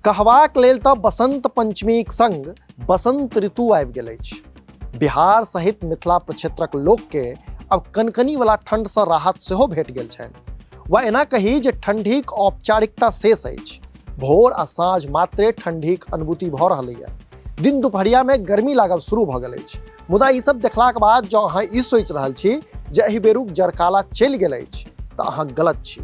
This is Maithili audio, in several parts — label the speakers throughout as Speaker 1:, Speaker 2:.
Speaker 1: कहबाक लेल तऽ बसंत पंचमीक संग बसंत ऋतु आबि गेल अछि। बिहार सहित मिथिला प्रक्षेत्रक लोकके अब कनकनी वाला ठंड सँ राहत सेहो भेट गेल छनि, वा एना कही जे ठंडीक औपचारिकता शेष अछि। भोर आ साँझ मात्रे ठंडीक अनुभूति भऽ रहलैए। दिन दुपहरिया में गर्मी लागब शुरू भऽ गेल अछि। मुदा ई सब देखलाक बाद जँ अहाँ ई सोचि रहल छी जे एहि बेरुक जड़काला चलि गेल अछि तऽ अहाँ गलत छी।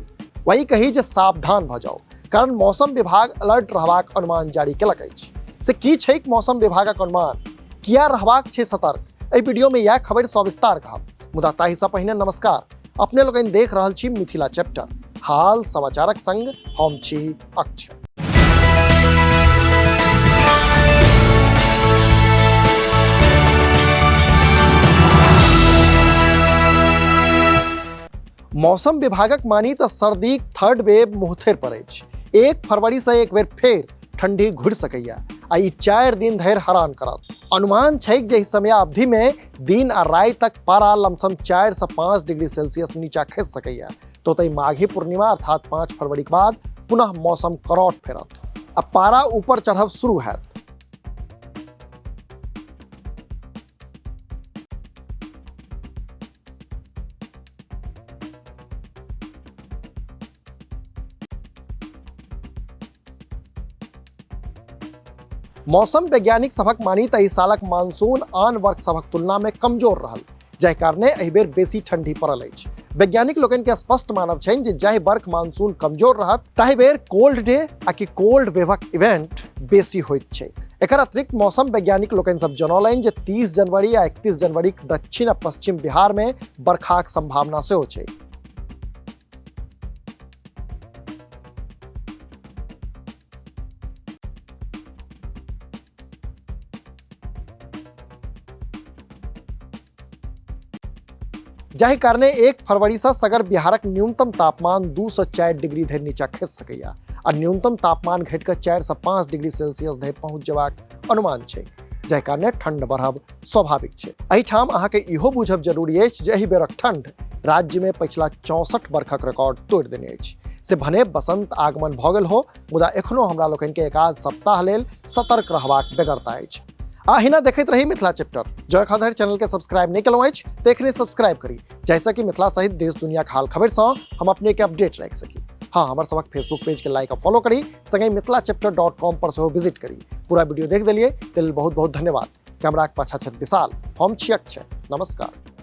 Speaker 1: वही कही जे सावधान भऽ जाउ, कारण मौसम विभाग अलर्ट रहबाक अनुमान जारी केलक अछि। से की छैक मौसम विभागक अनुमान, किया रहबाक छै सतर्क, एहि वीडियो में यह खबर सविस्तार कहब। मुदा ताहिसँ पहिने नमस्कार, अपने लोकनि देख रहल छी मिथिला चैप्टर, हाल समाचारक संग हम छी अक्षय। मौसम विभागक मानी तऽ सर्दीक थर्ड वेव मुहथेर पर अछि। 1 फरवरी से एक बेर फेर ठंडी घुरि सकैया आ ई 4 दिन धरि हरान करत। अनुमान छैक जे एहि समयावधि में दिन आ राति तक पारा लमसम 4 से 5 डिग्री सेल्सियस नीचा खसि सकैया। तो तई माघी पूर्णिमा अर्थात 5 फरवरी के बाद पुनः मौसम करौट फेरत आ पारा ऊपर चढ़ब शुरू हैत। मौसम वैज्ञानिक सभक मानी तऽ एहि सालक मानसून आन वर्ष सभक तुलना में कमजोर रहल, जाहि कारणे एहि बेर बेसी ठंडी पड़ल अछि। वैज्ञानिक लोकनि के स्पष्ट मानब छनि जे जाहि वर्ष मानसून कमजोर रहत ताहि बेर कोल्ड डे आ कि कोल्ड वेवक इवेंट बेसी होइत छै। एकर अतिरिक्त मौसम वैज्ञानिक लोकनि सब जनौलनि जे 30 जनवरी आ 31 जनवरी दक्षिण आ पश्चिम बिहार में बरखाक संभावना सेहो छै। जाहि कारणे 1 फरवरी से सगर बिहारक न्यूनतम तापमान 2 से 4 डिग्री धरि नीचा खसि सकैया आ न्यूनतम तापमान घटि कऽ 4 से 5 डिग्री सेल्सियस धरि पहुंच जेबाक अनुमान छै, जाहि कारणे ठंड बढ़ब स्वाभाविक छै। एहिठाम अहाँके इहो बुझब जरूरी अछि जे एहि बेरक ठंड राज्य में पछिला 64 बरखक रिकॉर्ड तोड़ि देने अछि। से भने बसंत आगमन भऽ गेल हो, मुदा एखनो हमरा लोकनि के एकाध सप्ताह लेल सतर्क रहबाक बेगरता अछि। आ अहिना देखैत रही मिथिला चैप्टर। जँ एखन धरि चैनल के सब्सक्राइब नहि केलहुँ अछि तऽ एखने सब्सक्राइब करी, जाहिसँ कि मिथिला सहित देश दुनिया के हाल खबर सँ हम अपने के अपडेट राखि सकी। हाँ, हमर सबक फेसबुक पेज के लाइक आ फॉलो करी, संगे मिथिला चैप्टर .com पर सेहो विजिट करी। पूरा वीडियो देख देलियै ताहि लेल बहुत बहुत धन्यवाद। कैमराक पाछा छथि विशाल, हम छी अक्षय, नमस्कार।